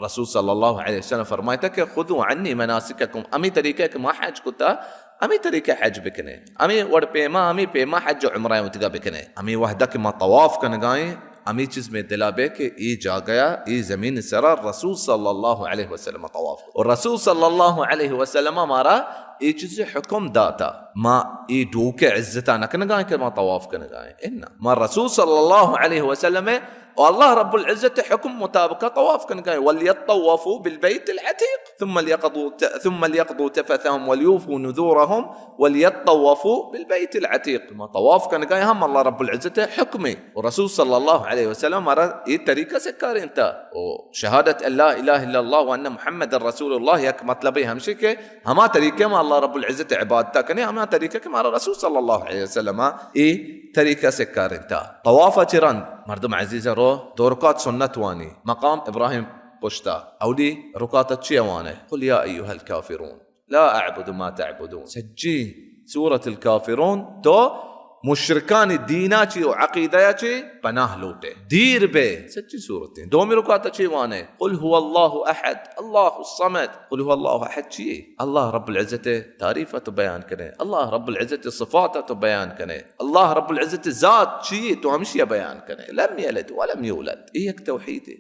رسول صلی اللہ علیہ وسلم فرمائتا کہ خذوا عنی مناسککم، ہمے طریقہ کہ ما حج کتا، ہمے طریقہ حج بکنے، ہمے وڑ پیما، ہمے پیما حج و عمرہ وتگا بکنے۔ ہمے وہدا کہ ما طواف کنگائیں، ہمے چیز میں دلا بے کہ اے جاگہ، اے زمین سرا رسول صلی اللہ علیہ وسلم طواف کو۔ اور رسول صلی اللہ علیہ وسلم مارا اے چیز حکم داتا۔ ما اے ڈوک عزتا نکنگائیں کہ ما طواف کنگائیں۔ انا ما رسول صلی اللہ علیہ وسلم و اللہ رب العزت حکم مطابق طواف کنگائیں، ولیطوفوا بالبیت العتیق ثم لیقضوا ت-، ثم لیقضوا تفثهم ولیوفوا نذورهم ولیطوفوا بالبیت العتیق۔ ما طواف کنگائیں ہم اللہ رب العزت حکم و رسول صلی اللہ علیہ وسلم مارا اے طریقہ سکارینتا۔ و شہادت لا الہ الا اللہ و ان محمد رسول اللہ یک مطلب ہمشی کہ ہما طریقہ ما اللہ رب العزت عبادتا کنے، ہما طریقہ کہ مارا رسول صلی اللہ علیہ وسلم اے طریقہ سکارینتا۔ طواف چہ رند مردم عزیز رو دو رکعت سنت وانی، مقام ابراہیم پشتا۔ اولی رکعت چی وانے؟ قل یا ایها الکافرون لا اعبد ما تعبدون۔ سجی سورة الکافرون تو مشرکانی دینا چی و عقیدہ چی پناہ لوٹے۔ دیر بے، سچی صورتیں۔ دومی رکعت چی وانے؟ قل هو الله احد، الله الصمد۔ قل هو الله احد چیے؟ اللہ رب العزت تعریف تو بیان کنے، اللہ رب العزت صفات تو بیان کنے، اللہ رب العزت ذات چیے تو ہمشی بیان کنے۔ لم یلد ولم یولد، اے یک توحید ہے۔